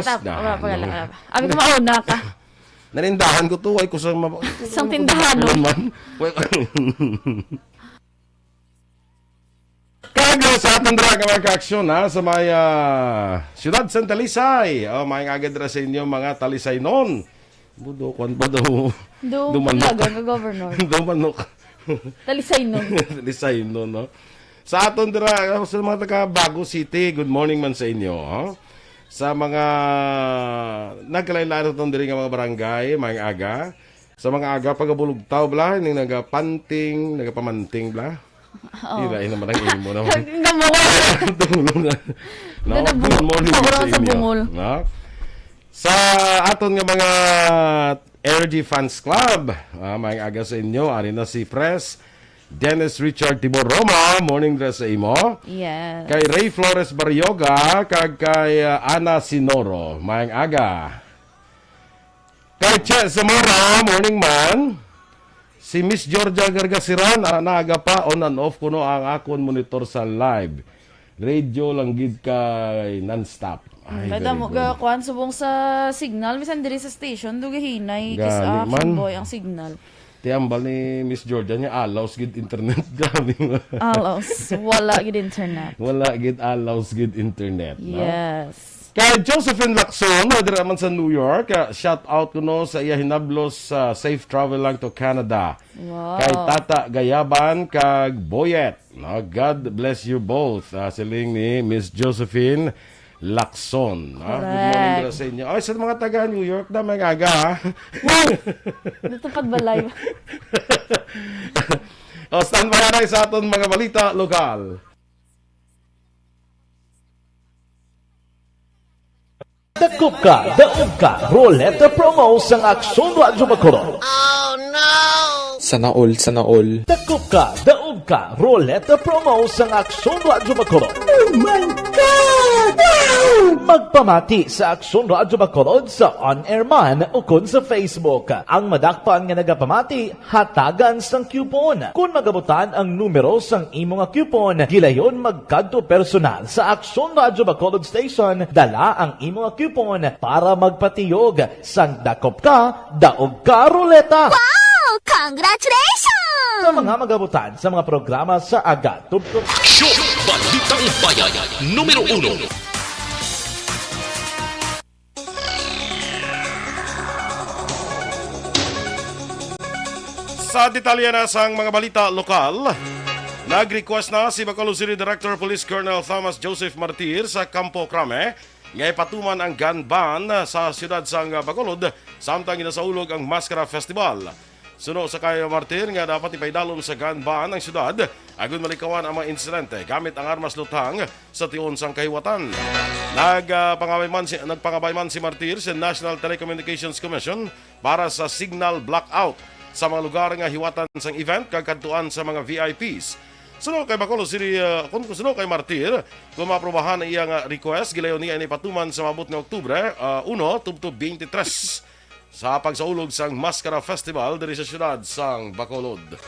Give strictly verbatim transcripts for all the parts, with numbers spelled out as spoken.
Tap, wala pa, wala pa. Abi ko, mauna ka. Nanindahan ko to, ay ko sa ma-, Isang tindahan, no? Man. Well, kag sa aton dira nga mga kaaksyon, ha, sa may, ah, siyudad sang Talisay. Oh, maayong aga dira sa inyo, mga Talisaynon. Budo, kwan pa daw. Do, Dumanok. Bulaga nga governor. Dumanok. Talisaynon. Talisaynon, no? Sa aton dira, sa mga taga Bago City, good morning man sa inyo, ha? Sa mga nagkalain-lain naton diri nga mga barangay, maayong aga. Sa mga aga, pagabulugtaw, bla, ning nagapanting, nagapamanting, bla. Oo. Di lain naman ang imo naman. Ang gamuan. Tulog na. No? Doon na bungol. Good morning Sa oras sa sa inyo. Bungol. No? Sa aton nga mga Energy Fans Club, ah, maayong aga sa inyo. Ari na si Pres Dennis Richard Tibor Roma, morning dira sa imo. Yes. Kay Ray Flores Barrioga, kag kay, ah, Ana Sinoro, maayong aga. Kay Che Zamora, morning man. Si Miss Georgia Gargasiran, ah, naaga pa, on and off kuno ang akon monitor sa live. Radio lang gid kay non-stop. Ay, very good. Kada mo ga-, kuwan, subong sa signal, bisan diri sa station, dugahinay, kis Gani action man. Boy ang signal. Ti ambal ni Miss Georgia niya, alaws gid internet. Grabe nga. Alaws. Wala gid internet. Wala gid alaws gid internet, no? Yes. Kay Josephine Lacson, na dira man sa New York, ah, shout out kuno sa iya hinablos sa safe travel lang to Canada. Wow. Kay Tata Gayaban kag Boyet, no? God bless you both, ah, siling ni Miss Josephine Lacson, no? Good morning Correct. Dira sa inyo. Ay, sa mga taga New York na, may aga, ha? Natupad balay. O, standby na sa aton mga balita lokal. Dakop ka, daog ka, Roleta Promo sang Aksyon Radyo Bacolod. Sana all, sana all. Dakop ka, daog ka, Roleta Promo sang Aksyon Radyo Bacolod. Oh my God! Wow! Magpamati sa Aksyon Radyo Bacolod sa on-air man ukon sa Facebook. Ang madakpan nga nagapamati, hatagan sang coupon. Kon magabutan ang numero sang imo nga coupon, gilayon magkadto personal sa Aksyon Radyo Bacolod Station, dala ang imo nga coupon para magpatiyog sang dakop ka, daog ka ruleta. Wow! Congratulations! Sa mga magabutan sa mga programa sa Aga Tubtob. Aksyon! Balitang Bayan, numero uno. Sa detalye na sang mga balita lokal, nag-request na si Bacolod City Director Police Colonel Thomas Joseph Martir sa Campo Crame nga ipatuman ang gun ban sa siyudad sang Bacolod samtang ginasaulog ang Maskara Festival. Suno sa kay Martir nga dapat ipaidalom sa gun ban ang siyudad agud malikawan ang mga insidente gamit ang armas luthang sa tion sang kahiwatan. Nag, ah, pangabay man si, nagpangabay man si Martir sa National Telecommunications Commission para sa signal blackout sa mga lugar nga hiwatan sang event kag kadtuan sa mga V I Ps. Suno kay Bacolod City, ah, kun, kun suno kay Martir, kung maaprobahan ang iya nga request, gilayon niya ini patuman sa maabot nga Oktubre, ah, uno tubtob twenty-three. Sa pagsaulog sang Maskara Festival diri sa siyudad sang Bacolod.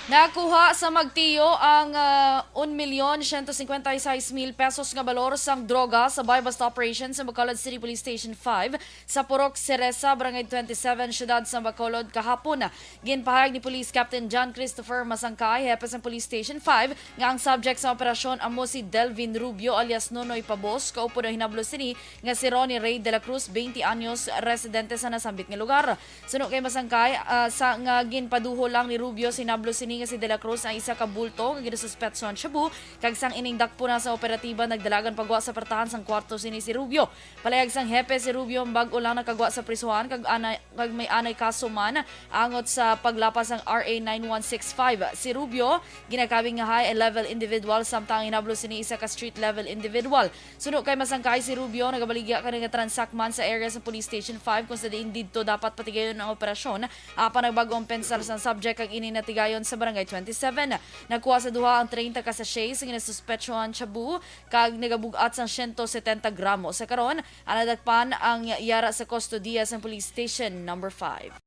Nakuha sa magtiyo ang, ah, un milyon siyento cincuenta y seis mil pesos nga balor sang droga sa buy-bust operation sa Bacolod City Police Station five sa Purok Cereza, Barangay twenty-seven, Siyudad sang Bacolod kahapon. Ginpahayag ni Police Captain John Christopher Masangkay, hepe sang Police Station five, nga ang subject sa operasyon amo si Delvin Rubio alias Nonoy Pabos, kaupod ang hinablos sini nga si Ronnie Ray de la Cruz, twenty anyos, residente sa nasambit nga lugar. Suno kay Masangkay, ah, sa nga ginpaduhol lang ni Rubio, hinablos sini nga si de la Cruz ang isa ka bulto nga ginasuspetsuhan shabu, kag sang ining dakpon na sa operatiba, nagdalagan pagwa sa pertahan sang kwarto sini si Rubio. Palayag sang hepe, si Rubio bag-o lang nakagwa sa prisuhan kag anay, kag may anay kaso man angot sa paglapas sang R A nine one six five. Si Rubio ginakabig nga high level individual, samtang hinablos sini isa ka street level individual. Suno kay Masangkay, si Rubio nagabaligya kani nga transak man sa area sa Police Station five, kung sa diin didto dapat patigayon ang operasyon, apan nagbag-o ang pensar sang subject kag ini natigayon sa Barangay twenty-seven. Nakuha sa duha ang treinta ka sachet sa ginasuspetsuhan shabu kag nagabug-at sang siyento setenta gramo. Sa karon, ang nadakpan ang yara sa kustodiya sang Police Station number five.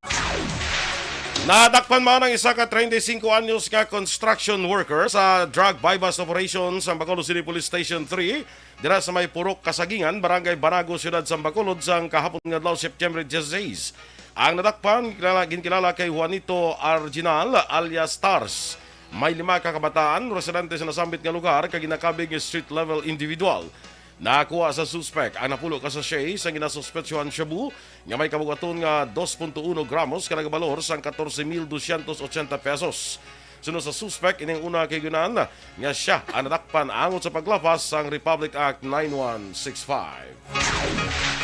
Nadakpan man ang isa ka treinta y cinco anyos nga construction worker sa drug buy-bust operation sa Bacolod City Police Station three dira sa may Purok Kasagingan, Barangay Banago, Siyudad sang Bacolod, sang kahapon nga adlaw, September dieciséis. Ang nadakpan, kilala, ginkilala kay Juanito Arginal alias Tars. May lima ka kabataan, residente sa nasambit nga lugar, kag ginakabig nga street level individual. Nakuha sa suspek ang napulo ka sachet sang ginasuspetsuhan shabu nga may kabugaton nga dos punto uno gramos kag nagabalor sang catorce mil doscientos ochenta pesos. Suno sa suspek, ining una kay gunan nga siya ang nadakpan angot sa paglapas sang Republic Act nine one six five.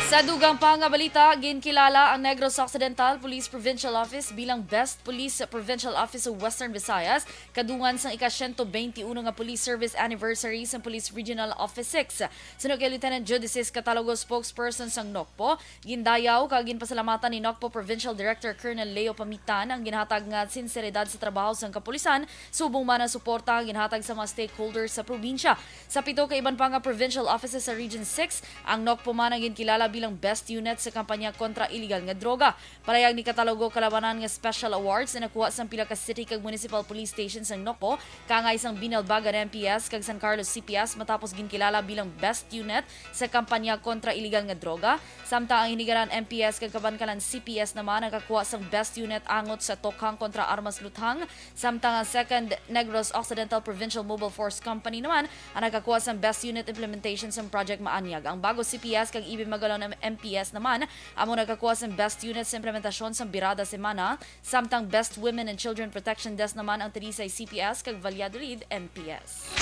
Sa dugang pa nga balita, ginkilala ang Negros Occidental Police Provincial Office bilang Best Police Provincial Office sa Western Visayas, kadungan sang ika-siyento beinti uno nga Police Service Anniversary sang Police Regional Office six. Suno kay Lieutenant Judices Catalogo, spokesperson sang NOCPO, gindayaw kag ginpasalamatan ni NOCPO Provincial Director Colonel Leo Pamitan ang ginhatag nga sinseridad sa trabaho sang kapulisan, subong man ang suporta nga ginhatag sa mga stakeholders sa probinsya. Sa pito ka iban pa nga provincial offices sa Region six, ang NOCPO man ang ginkilala bilang best unit sa kampanya kontra iligal nga droga. Palayag ni Catalogo, kalabanan nga special awards na nakuha sang pila ka city kag municipal police station sang NOCPO, kaangay sang Binalbagan M P S kag San Carlos C P S, matapos ginkilala bilang best unit sa kampanya kontra iligal nga droga. Samtang ang Hinigaran M P S kag Kabankalan C P S naman nakakuha sang best unit angot sa Tokhang kontra Armas Luthang, samtang ang Second Negros Occidental Provincial Mobile Force Company naman ang nakakuha sang best unit implementation sang Project Maanyag. Ang Bago C P S kag Ibay Magalona M P S naman amo nakakuha sang best unit sa implementasyon sang Birada Semana, samtang Best Women and Children Protection Desk naman ang Talisay C P S kag Valladolid M P S.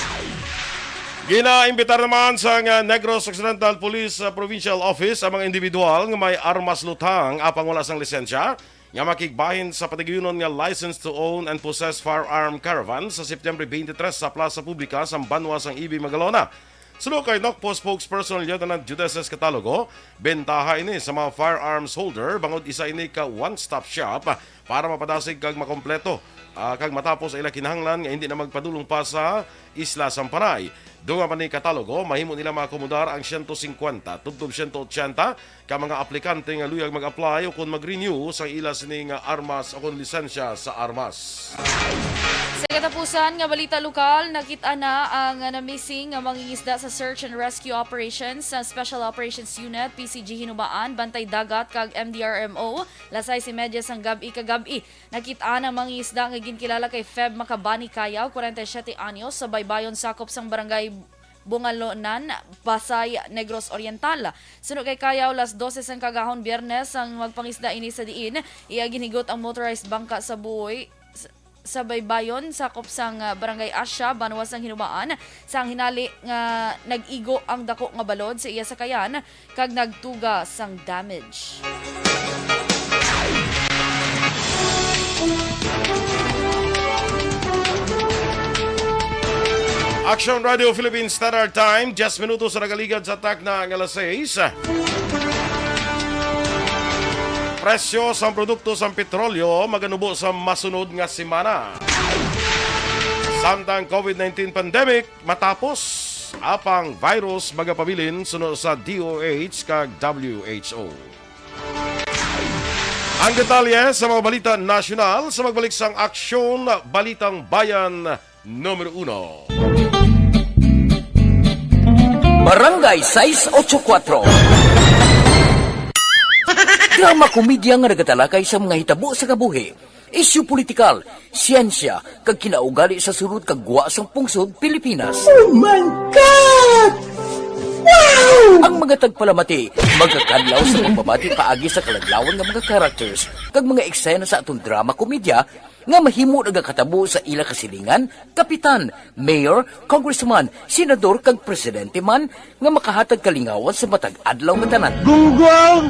Ginaimbitar naman sang, ah, Negros Occidental Police, ah, Provincial Office ang mga individual nga may armas luthang apang wala sang lisensya nga makigbahin sa patigayunon nga License to Own and Possess Firearm Caravan sa September twenty-three sa Plaza Publica sa banwa sang Ibay Magalona. Suno kay NOCPO spokesperson Lieutenant Judeces Catalogo, bentaha ini sa mga firearms holder bangod isa ini ka one-stop shop para mapadasig kag makompleto, ah, kag matapos ang ila kinahanglan nga hindi na magpadulong pa sa isla sang Panay. Dungan pa ni Catalogo, mahimo nila maakomodar ang siyento singkwenta tubtob siyento ochenta ka mga aplikante nga luyag mag-apply ukon mag-renew sa ila sini nga armas ukon lisensya sa armas. Sa katapusan nga balita lokal, nakit-an na ang na-missing nga mangingisda sa Search and Rescue Operations sa Special Operations Unit, P C G Hinubaan, Bantay Dagat, kag M D R M O, las sais y media sang gab-i kagab-i. Nakit-an ang mangingisda nga ginkilala kay Feb Macabani Cayaw, kwarenta y siyete anyos, sa Baybayon, sakop sang Barangay Bungalonan, Pasay, Negros Oriental. Suno kay Cayaw, las dose sang kagahon Biyernes ang magpangisda ini, sa diin iya ginhigot ang motorized bangka sa buoy s-, sa Baybayon, sakop sang, ah, Barangay Asya, banwa sang Hinubaan. Sang hinali nga nag-igo ang dako nga balod sa iya sakayan, kag nagtuga sang damage. Action Radio Philippines Standard Time, diyes minutos sa nagaligad sa takna nga alas sais. Presyo sang produkto sang petrolyo maganubo sa masunod nga semana. Samtang COVID nineteen pandemic, matapos, apang virus magapabilin suno sa D O H kag W H O. Ang detalye sa mga balita nasyonal sa magbalik sang Aksyon Balitang Bayan numero uno. Barangay sais ocho kuatro. Drama komedya nga nagatalakay sa mga hitabo sa kabuhi, isyu politikal, siyensya, kag kinaugali sa sulod kag gwa sang pungsod Pilipinas. Oh my God! Wow! Ang mga tagpalamati magakadlaw sa pagbabati paagi sa kaladlawan nga mga characters kag mga eksena sa aton drama komedya nga mahimo nagakatabo sa ila kasilingan, kapitan, mayor, congressman, senador, kag presidente man nga makahatag kalingawan sa matag adlaw nga tanan. Gunggong!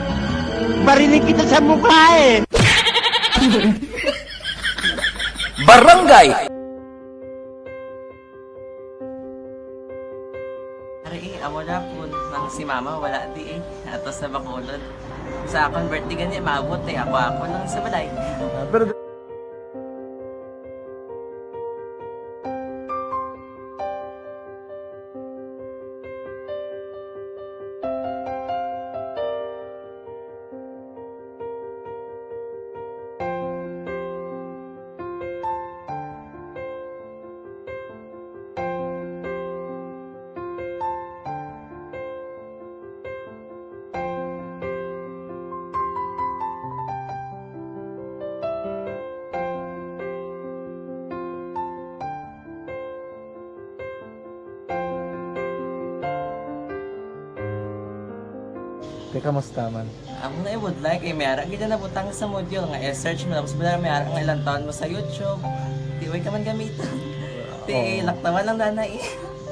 Barinig kita sa mukha eh! Barangay! Ari eh, amo na po nang si mama wala di eh. Ato sa Bacolod. Sa akon birthday gani, maabot eh. Ako, ako lang sa balay. Ah, pero Te, kamusta man? Ako na, I would like, eh, may ara gid na nabutang sa module nga i-search mo, tapos wala may ara nga ilang taon mo sa YouTube. Di, way ka man gamiton. Ti, Oo. Laktawan lang dana, eh.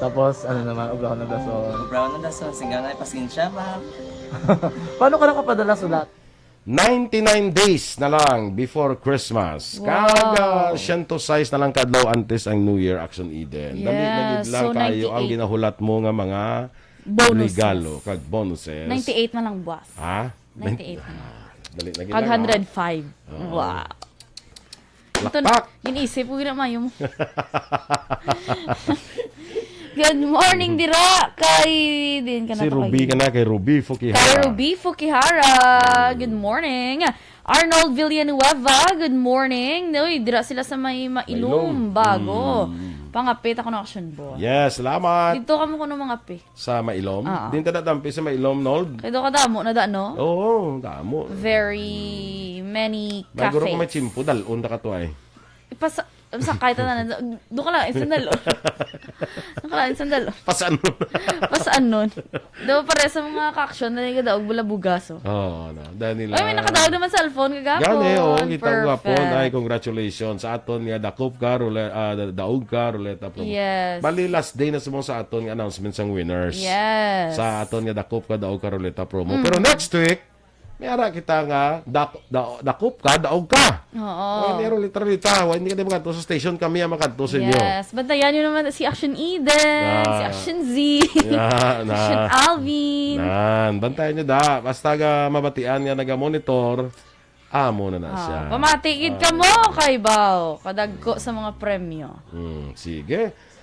Tapos, ano naman, obra ko ng dason. Obra ko ng dason, singgaw na, pasensya, ma'am. Paano ka nakapadala sulat? Ninety-nine days na lang before Christmas. Wow. Kag, ah, siyento sais na lang kadlaw antes ang New Year, Action Eden. Dali na gid Yes, lang so kayo ang ninety-eight. Ginahulat mo nga mga Bonuses. Regalo kag bonuses. Ninety-eight na lang, boss. Ha? Ninety-eight na lang. Ah, dali na gid Kag lang, ha? Hundred five. Oo. Wow. Ito na, Lakpak! Inisip ko, ginamayo mo. Good morning, dira. Kay, din ka na Si to Ruby kay ka na, kay Ruby Fukihara. Kay Ruby Fukihara. Mm. Good morning. Arnold Villanueva, good morning. Uy, dira sila sa may Mailom, Mailom. Bago. Mm. Pangapit ako ng action, boss. Yes, salamat. Dito kamo kuno mangape. Sa Mailom? Oo. Din ta nadampi sa Mailom, Nold? Kay do ka damo na da, no? Oo, damo. Very many May guro ko may cafes. Tsimpo, dalon ta ka to ay. Ipasa-, sakay ta na, do ka lang, isang dalon. Do ka lang, isang dalon. Pasanon. Pasanon. Do, pare sa mga ka-action na yung kadaog bula bugaso. Oo, na. Dahil nila Ay, may nakadaog naman sa cellphone kagapon. Gani, oo, kita ko gapon. Perfect. Ay, congratulations sa aton nga dakop ka, Rule-, ah, da-, daog ka, Ruleta Promo. Yes. Bali, last day na sa mga sa aton nga announcement sang winners. Yes. Sa aton nga dakop ka, daog ka, Ruleta Promo. Mm. Pero next week, may ara kita nga dak-, da-, dakop ka, daog ka. Oo. Ay, may Ruleta, Ruleta. Wa, hindi ka na makanto sa station, kami ang makanto sa inyo. Yes. Bantayan nyo naman si Action Eden, Ah. si Action Z, Yeah, na. Action Alvin. Nan, bantayan nyo da. Basta ga mabatian nga naga-monitor, amo na na Ah, siya. pamati gid Ah. kamo, kaibaw. Kadagko sa mga premyo. Hmm, sige.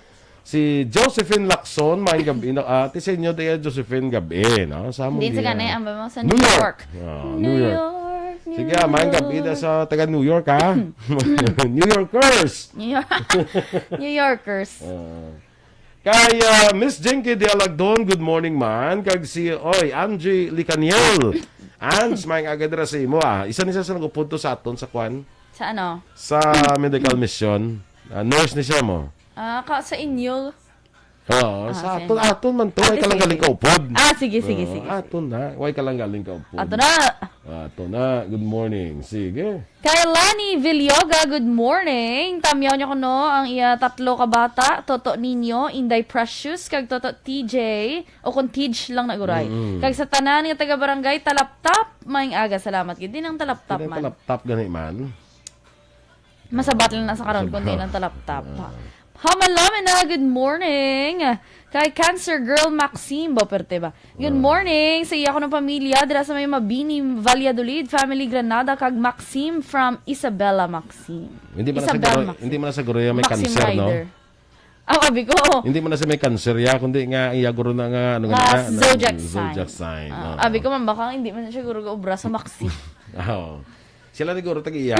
Si Josephine Lacson, maayong gabi na, ah, ti sa inyo, diya, Josephine, gabi, no? Sa among Hindi, sa diya. Gani, ang ba mo sa New New York. York? Ah, New New York. York, New Sige, ah, maayong gabi na York. sa taga New York, ha? New Yorkers! New York. New Yorkers. Ah. Kay, ah, Miss Jinky Dialagdon, good morning man. Kag si, oy, Angie Licaniel. Ans, maayong aga dira sa imo, ah. Isa ni sa nagpupunto sa aton sa kwan? Sa ano? Sa medical mission. Ah, nurse ni siya mo. Ah, ka sa inyo. Oo, Ah, sa sige. aton, aton man to. Ah, Way ka lang sige, galing sige. kaupod. Ah, sige, sige, Oo, sige, sige. aton na. Way ka lang galing kaupod. Ato na. Ato na. Good morning. Sige. Kay Lani Villoga, good morning. Tamyaw niya kuno ang iya tatlo ka bata, Toto Nino, Inday Precious, kag Toto T J, o kung T J lang na guray. Mm-mm. Kag sa tanan nga taga-barangay Talaptap, maayong aga. Salamat gid din ang Talaptap Kini man. Talaptap gani man. Masabat lang na sa karon, Masabat. kundi ng Talaptap. Ah. Hamalamina, good morning. Kay Cancer Girl Maxine, ba, perte ba? Good Ah. morning sa iya ko ng pamilya, dira sa may Mabini, Valladolid, family Granada, kag Maxim from Isabela Maxim. Hindi man na Isabel siguro, Maxim. hindi man na siguro yung may Maxim cancer, no? Rider. Ah, abi ko. Hindi man na siya may cancer, ya, kundi nga iya guro na nga, ano nga Nga na, na, zodiac sign. zodiac sign, Ah, oo. abi ko man, baka hindi man siya guro obra sa Maxim. Oo. Sila ni guro tag-iya.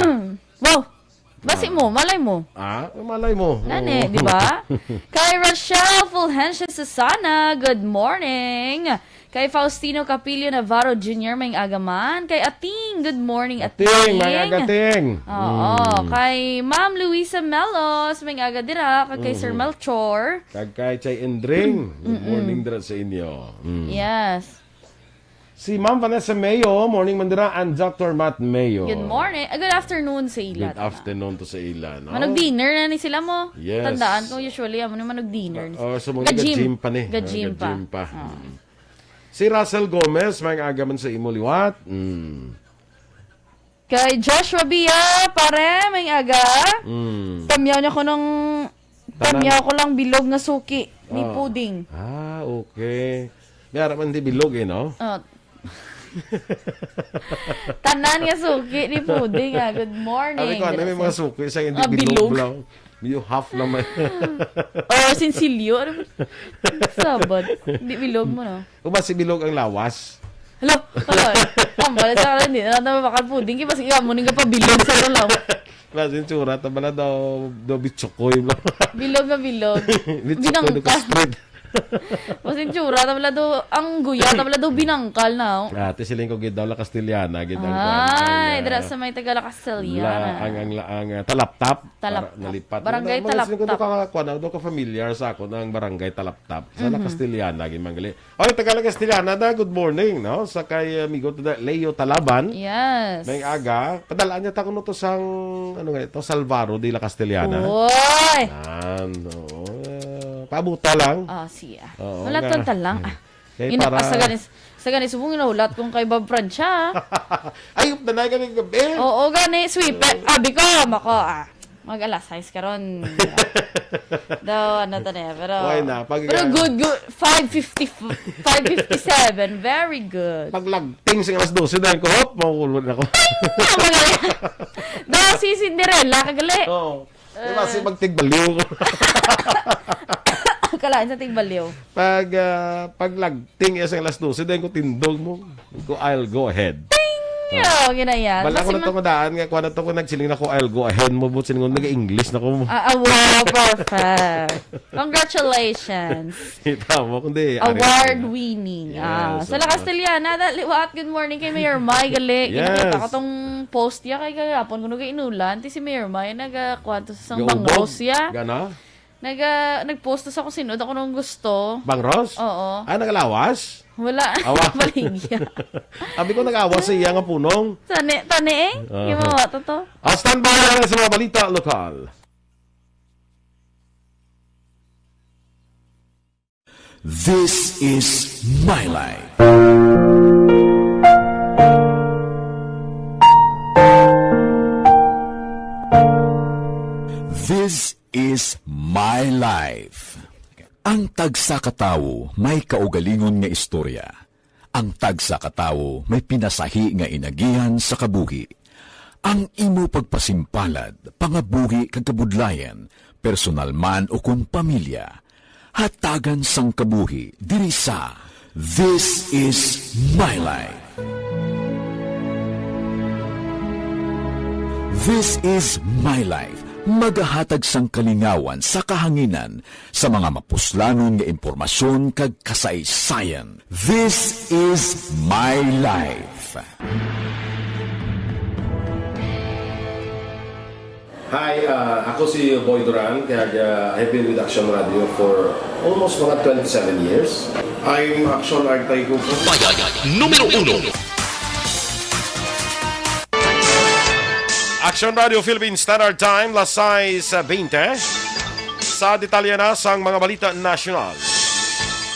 Wow! Basi Ah. mo, malay mo. Ah, malay mo. Nani, Oo. di ba? Kay Rochelle Fulgencio Susana, good morning. Kay Faustino Capillo Navarro Junior, maayong aga man. Kay Ating, good morning, Ating, Ating. maayong aga, Ating. Oo. Mm. Kay Ma'am Luisa Melos, maayong aga dira. Kag kay Sir Mhm. Melchor. Kag kay Chay Endring, good Mm-mm. morning dira sa inyo. Mm. Yes. Si Ma'am Vanessa Mayo, morning man dira, and Doctor Matt Mayo. Good morning. Ah, good afternoon sa ila Good na. afternoon to sa ila, no? Manog dinner na ni sila mo. Yes. Tandaan ko, usually, amo ni manog dinner. Ah, oh, so mga Ga-gym. ga-gym pa ni. Ga-gym Ah, pa. ga-gym pa. Ah. Mm. Si Russell Gomez, maayong aga man sa imo liwat. Mm. Kay Joshua Bia, pare, maayong aga. Mm. Tamyaw niya ko nung, Tanan. tamyaw ko lang bilog nga suki ni Ah. Puding. Ah, okay. May ara man di bilog eh, no? Oh. Tanan nga suki ni Puding, ah. Good morning. Sabi ko, ano, may mga suki sa hindi Ah, bilog bilog. lang. Medyo half lang may Or sinsilyo. Ano? Sabat. Hindi bilog mo, no? Uba si bilog ang lawas. Hello? Hello? Ang bala sa akin, hindi na natin mapakal Puding. Kaya mas iya mo nang kapabilog sa lawas. Mas yung tsura, tabala daw, daw bitsukoy lang. Bilog nga bilog. Bitsukoy daw Binangka. ka straight. Mas itsura, tabla do, ang guya, tabla do binangkal na, oh. Ah, ti siling ko gid daw La Castellana, gid ang kuwan, ang, Ay, ah, dira sa may taga La Castellana. La, ang, ang, ang, ah, Talaptap. Talaptap. Para nalipat. Barangay Mga, mga siling ko Talaptap. do ka, kuwan, do ka familiar sa ako ng Barangay Talaptap. Sa La Mhm. Castellana, gid manggali. Oy, taga La Castellana na, good morning, no? Sa kay amigo to, Leo Talaban. Yes. May aga. Padalaan niya ta kuno to sang, ano nga ito, Salvaro de la Castellana. Oy! Yan, oo. Eh, paabuta lang. Ah, siya. Oo, Wala nga. Ton ta lang. Ah. Kay Ina-, para ah, sa ganis, sa ganis mong nahulat kong kay Bob Francia. Ay, nanay kami gabi. Oo, gani, sweeper. Abi ko, mako, ah. Mag alas sais karon. Daw, ano to na, pero, Why na? Pag, pero ah, good, good. Five fifty, five fifty-seven. Very good. Paglagting sa alas dose, dahil ko, hop, makukulod na ko. Magaling. Daw, si Cinderella, kagali. Oo. Di ba, si Eh. magtigbaliw? Kalaan sa tigbaliw. Pag, ah, pag lagting iya sa alas dose, dahil ko tindog mo. Ko, "I'll go ahead." Ting! Ah. Oh, ginaya. Bala ko Kasi na to ma- madaan nga, kuha na to ko, nagsiling na ko, "I'll go ahead," mo, but siningon, nag-English na ko mo. Ah, ah, wow, perfect. Congratulations. Kita mo, kundi, ari Award na. winning. Yes, Ah, sa La oo. Castellana, da-, liwat, good morning kay Mayor Mai, gali. Yes. Kinakita ko tong post ya kay gahapon, kuno kay inulan, ti si Mayor Mai, nagakwanto sa sang Gaubog. bangos ya. Gana? Naga-, nag-post sa kung sino, ako nung gusto. Bangros? Oo. Ah, nagalawas? Wala. Awa. Baligya. Abi ko nagawas sa iya nga punong. Tani, tani eh. Aha. Yung mga to to. Ah, standby lang sa mga balita lokal. This is My Life. This is My Life. Ang tagsa ka tawo may kaugalingon nga istorya. Ang tagsa ka tawo may pinasahi nga inagihan sa kabuhi. Ang imo pagpasimpalad, pangabuhi kag kabudlayan, personal man ukon pamilya, hatagan sang kabuhi diri sa This Is My Life. This Is My Life, magahatag sang kalingawan sa kahanginan sa mga mapuslanon nga impormasyon kag kasaysayan. This is my life. Hi, uh, ako si Boy Duran, kag, uh, I've been with Action Radio for almost mga twenty-seven years. I'm Action Artay Guzman. Bayad numero uno. Action Radio Philippine Standard Time, las sais bente. Sa detalye na sang mga balita nasyonal.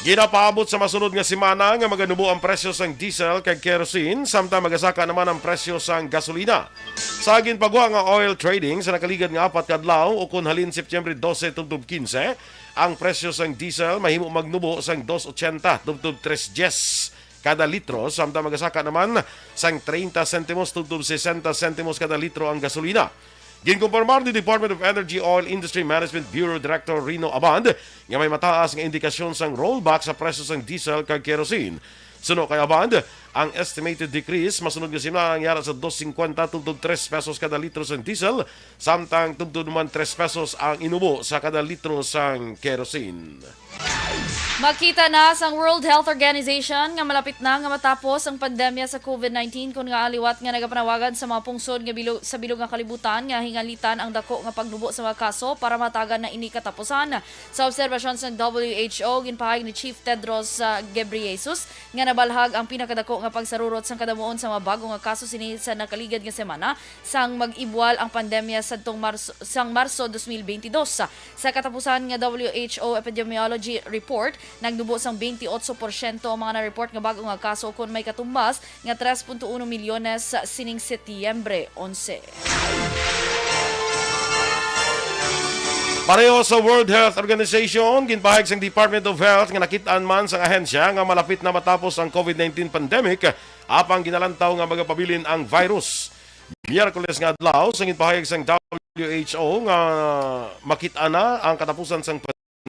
Ginapaabot sa masunod nga semana nga maganubo ang presyo sang diesel kag kerosene, samtang magasaka naman ang presyo sang gasolina. Sa ginpagwa nga oil trading sa nakaligad nga apat ka adlaw, ukon halin Septyembre dose tubtob kinse, ang presyo sang diesel mahimo magnubo sang dos ochenta tubtob tres dyes kada litro, samtang magasaka naman sang treinta sentimos tubtob sesenta sentimos kada litro ang gasolina. Ginkumpirmar ni Department of Energy Oil Industry Management Bureau Director Rino Abad nga may mataas nga indikasyon sang rollback sa presyo sang diesel kag kerosene. Suno kay Abad, ang estimated decrease masunod nga semana ang yara sa dos singkwenta tubtob tres pesos kada litro sang diesel, samtang tubtob naman tres pesos ang inubo sa kada litro sang kerosene. Makita na sang World Health Organization nga malapit na nga matapos ang pandemya sa covid nineteen, kun ngaa liwat nga nagapanawagan sa mga pungsod nga bilo-, sa bilog nga kalibutan nga hingalitan ang dako nga pagnubo sa mga kaso para matagan na ini katapusan. Sa obserbasyon sang W H O, ginpahayag ni Chief Tedros, ah, Ghebreyesus nga nabalhag ang pinakadako nga pagsarurot sang kadamuon sa mga bago nga kaso sini sa nakaligad nga semana, sang mag-ibwal ang pandemya sadtong Marso, sang Marso dos mil benti dos. Sa katapusan nga W H O epidemiology report, nagnubo sang benti otso porsyento ang mga na-report nga bago nga kaso, kon may katumbas nga tres punto uno milyones sining Setyembre onse. Pareho sa World Health Organization, ginpahayag sang Department of Health nga nakit-an man sang ahensya nga malapit na matapos ang covid nineteen pandemic, apang ginalantaw nga magapabilin ang virus. Miyerkules nga adlaw, sa ginpahayag sang W H O nga makit-an na ang katapusan sang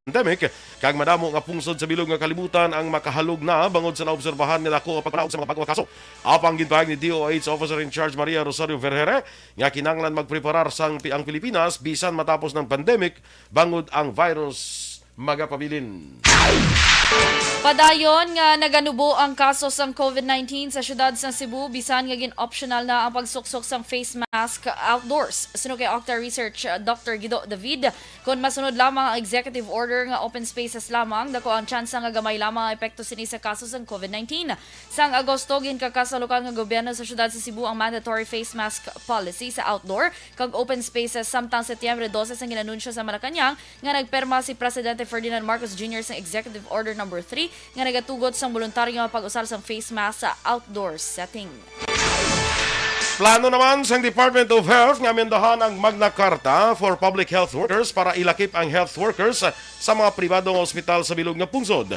pandemic, kag madamo nga pungsod sa bilog nga kalibutan ang makahalog na bangod sa naobserbahan nga dako nga pagpanaog sa mga bag-o nga kaso. Apang ginpahayag ni D O H Officer in Charge Maria Rosario Vergere nga kinahanglan magpreparar sang pi-, ang Pilipinas bisan matapos ng pandemic, bangod ang virus magapabilin. Padayon nga naganubo ang kaso sang covid nineteen sa siyudad sa Cebu, bisan nga gin-optional na ang pagsuksok sang face mask outdoors. Suno kay Octa Research, uh, Doctor Guido David, kon masunod lamang ang executive order nga open spaces lamang, dako ang tsansa nga gamay lamang ang epekto sini sa kaso sang covid nineteen. Sang Agosto, ginkakasalokan nga gobyerno sa siyudad sa Cebu ang mandatory face mask policy sa outdoor kag open spaces, samtang Setyembre dose sang ginanunsyo sa Malacañang nga nagpirma si Presidente Ferdinand Marcos Junior sang Executive Order Number Three nga nagatugot sang boluntaryo nga pag-usar sang face mask sa outdoor setting. Plano naman sang Department of Health nga amendahan ang Magna Carta for public health workers para ilakip ang health workers sa mga pribado nga ospital sa bilog nga pungsod.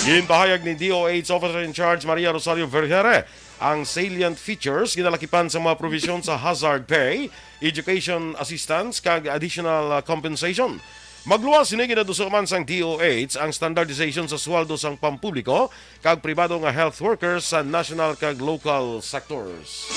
Ginpahayag ni D O H Officer in Charge Maria Rosario Vergere ang salient features ginalakipan sa mga provision sa hazard pay, education assistance, kag additional, uh, compensation. Magluwas sini, ginaduso man sang D O H ang standardization sa sweldo sang pampubliko kag pribado nga health workers sa national kag local sectors.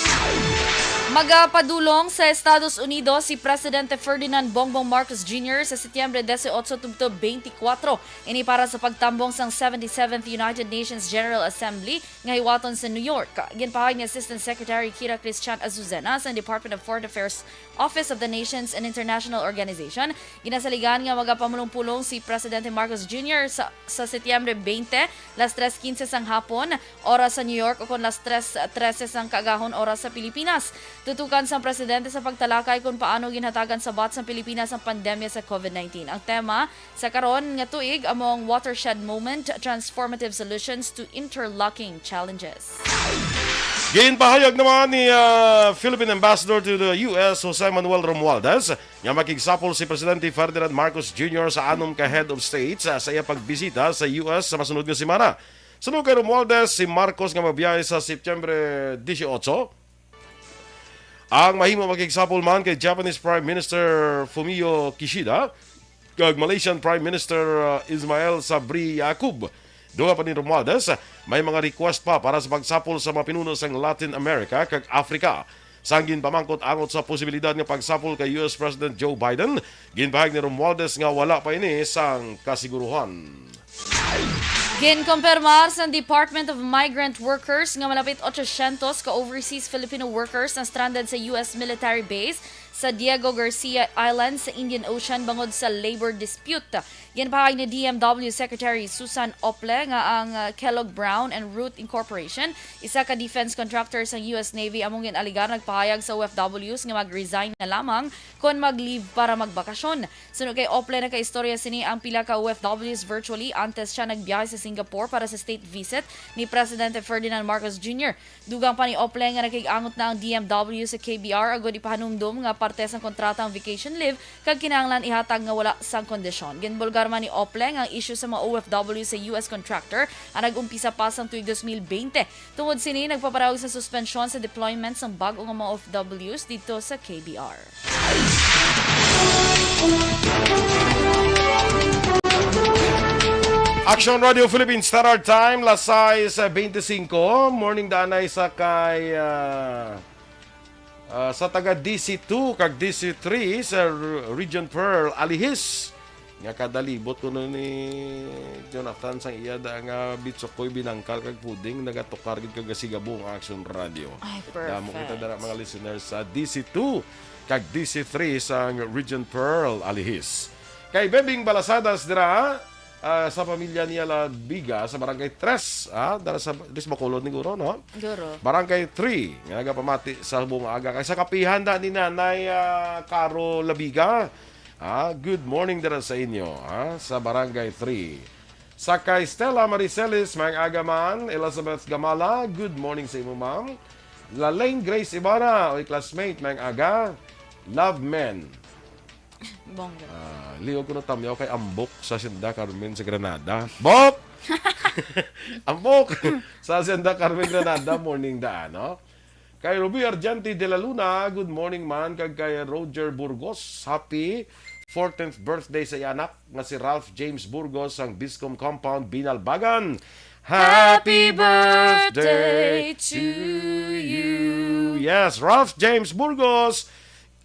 Magapadulong sa Estados Unidos si Presidente Ferdinand Bongbong Marcos Junior sa Setyembre dieciocho tubtob twenty-four, ini para sa pagtambong sang seventy-seventh United Nations General Assembly nga hiwaton sa New York. Ginpahayag ni Assistant Secretary Kira Christian Azucena sa Department of Foreign Affairs Office of the Nations and International Organization, ginasaligan nga magapamulong-pulong si Presidente Marcos Junior sa, sa Setyembre twenty, las tres quince sang hapon, oras sa New York, ukon las tres trese sang kaagahon, oras sa Pilipinas. Tutukan sang Presidente sa pagtalakay kung paano ginhatagan sabat sang Pilipinas ang pandemya sa covid nineteen. Ang tema sa karon nga tuig amo ang Watershed Moment, Transformative Solutions to Interlocking Challenges. Ginpahayag naman ni, ah, Philippine Ambassador to the U S, Jose Manuel Romualdez, nga makigsapol si Presidente Ferdinand Marcos Junior sa anom ka head of state sa, sa iya pagbisita sa U S sa masunod nga semana. Suno kay Romualdez, si Marcos nga magbiyahe sa September dieciocho, ang mahimo makigsapol man kay Japanese Prime Minister Fumio Kishida kag Malaysian Prime Minister, uh, Ismail Sabri Yaakob. Dugang pa ni Romualdez, may mga request pa para sa pagsapol sa mga pinuno sang Latin America kag Africa. Sang ginpamangkot angot sa posibilidad nga pagsapol kay U S President Joe Biden, ginpahayag ni Romualdez nga wala pa ini sang kasiguruhan. Ginkumpirmar sang Department of Migrant Workers nga malapit ochocientos ka overseas Filipino workers ang stranded sa U S military base sa Diego Garcia Island sa Indian Ocean bangod sa labor dispute. Ginpahayag ni D M W Secretary Susan Ople nga ang, uh, Kellogg Brown and Root Incorporation, isa ka defense contractor sang U S Navy, among gin-alegar nagpahayag sa O F Ws nga mag-resign na lamang kon mag-leave para magbakasyon. Suno kay Ople, nakaistorya sini ang pila ka O F Ws virtually antes siya nagbiyahe sa Singapore para sa state visit ni Presidente Ferdinand Marcos Junior. Dugang pa ni Ople nga nakig-angot na ang D M W sa K B R agud ipahanumdom nga parte sang kontrata ang vacation leave kag kinahanglan ihatag nga wala sang kondisyon. Ginbulgar man ni Ople nga ang issue sa mga O F W sa U S contractor ang nag-umpisa pa sang tuig dos mil bente. Tungod sini, nagpapadaog sa suspensyon sa deployment sang bag-o nga mga O F Ws didto sa K B R. Action Radio Philippines Standard Time, las sais bente singko. Morning, danay sa kay, ah, ah, sa taga D C two kag D C three sa R-, Region Pearl, Alihis. Nga kadalibot kuno ni Jonathan sang iya da nga bitsokoy, binangkal kag puding, nagatukar gid kag gasigabo ang Action Radio. Ay, damo kita perfect. Dara, mga listeners sa D C two kag D C three sa Region Pearl, Alihis. Kay Bebing Balasadas dira, ah, sa pamilya niya Labiga sa Barangay Tres, ah, dara sa, diri sa Bacolod ni guro, no? Guro. Barangay Three, nga nagapamati sa buong aga. Kay sa kapihan da ni Nanay, ah, Caro Labiga, ah, good morning dira sa inyo, ah, sa Barangay Three. Sa kay Stella Maricelis, maayong aga man. Elizabeth Gamala, good morning sa imo, ma'am. Lalaine Grace Ibarra, oy classmate, maayong aga. Love, men. Bongga. Ah, liog ko na tamyaw kay Ambok sa Hacienda Carmen sa Granada. Bok! Ambok! Sa Hacienda Carmen, Granada, morning daan, no? Kay Ruby Argente de la Luna, good morning man. Kag kay Roger Burgos, happy fourteenth birthday sa iya anak nga si Ralph James Burgos sang Biscom Compound, Binalbagan. Happy birthday to you. Yes, Ralph James Burgos,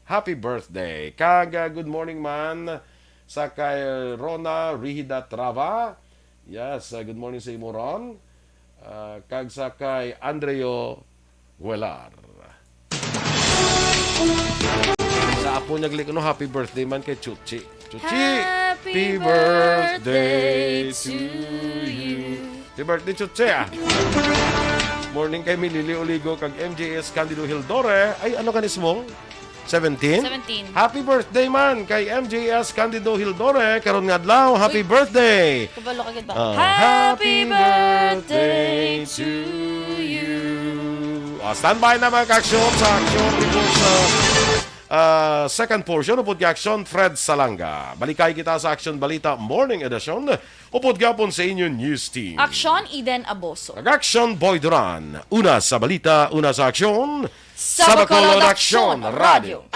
happy birthday. Kag, ah, good morning man sa kay Rona Rihida Trava, Yes, uh, good morning sa imo ron. Uh, kag sa kay Andreo Guelar. Sa apo niya gali, no, happy birthday man kay Chuchi. Chuchi, Happy birthday to you. Happy birthday, Chuchi, ah. Morning kay Milili Oligo kag M J S Candido Hildore. Ay, ano ka ni small? Seventeen? Seventeen. Happy birthday man kay M J S Candido Hildore. Karon nga adlaw, happy Uy. birthday. Kabalo ka gid ba? Ah, Happy happy birthday birthday to to you. Ah, standby na, mga ka-aksyon, sa action report sa, ah, second portion. Upod kay Aksyon, Fred Salanga. Balikay kita sa Aksyon Balita Morning Edition. Upod gapon sa inyo news team. Aksyon, Eden Aboso. Kag Aksyon, Boy Duran. Una sa balita, una sa aksyon. Sa Bacolod Aksyon Radio.